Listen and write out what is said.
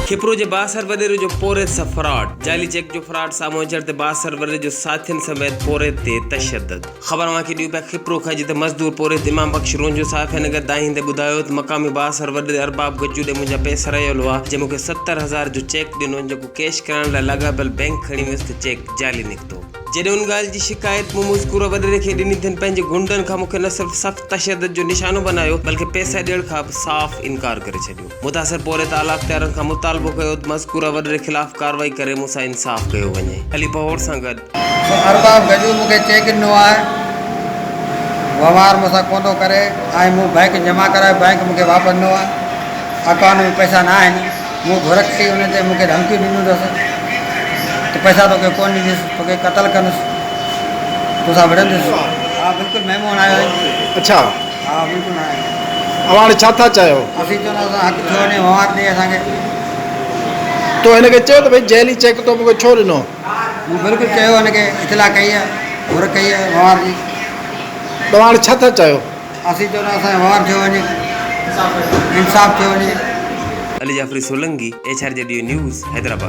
کپرو جي بااثر وڏيري جو پورهيت سان فراڊ، جعلي چيڪ جو فراڊ سامهون اچڻ تي بااثر وڏيري جو ساٿين سميت پورهيت تي تشدد. خبر اوهان کي ڏيون پيا کپرو کان جتي مزدور پورهيت امام بخش رونجهو صحافين اڳيان دانهيندي ٻڌايو ته مقامي بااثر وڏيري ارباب گجو ڏي منهنجا پئسا رهيل هئا جنهن مون کي 70,000 جو چيڪ ڏنو جيڪو ڪيش ڪرائڻ لاء لاڳاپيل بئنڪ کڻي ويس ته چيڪ جعلي نڪتو. جڏهن ان ڳالهه جي شڪايت مون مذڪوره وڏيري کي ڏني تن پنهنجي غنڊن کان مون کي نه صرف سخت تشدد جو نشانو بنايو بلڪه پئسا ڏيڻ کان به صاف انڪار ڪري ڇڏيو. متاثر پورهيت اعليٰ اختيارن کان مطالبو ڪيو ته مذڪوره وڏيري خلاف ڪارروائي ڪري مون سان انصاف ڪيو وڃي. علي پهوڙ سان گڏ. سو ارباب گجو مون کي چيڪ ڏنو آهي وهنوار مون سان ڪونه ٿو ڪري ۽ مون بئنڪ جمع ڪرايو بئنڪ مون کي واپس ڏنو آهي اڪائونٽ ۾ پئسا نه آهن. مون گهر ڪئي ان تي مون کي ڌمڪيون ڏنيون اٿس ته پئسا توکي ڪونه ڏيندس توکي قتل ڪندس توسان وڙهندس. ها بلڪل مهمون آيو آهين. اڇا. ها بلڪل آيو آهين. اوهان هاڻي ڇا ٿا چاهيو؟ اسين چون ٿا اسان حق ٿيو وڃي وهنوار ڏي اسان کي. تو هن کي چيو ته ڀئي جعلي چيڪ تو مون کي ڇو ڏنو؟ مون بلڪل چيو هن کي اطلاع ڪئي آهي گهر ڪئي آهي وهنوار جي. توهان هاڻي ڇا ٿا چاهيو؟ اسين چون ٿا اسان جو وهنوار ٿيو وڃي انصاف ٿيو وڃي. Ali Jafri Solangi, H R J D news, Hyderabad.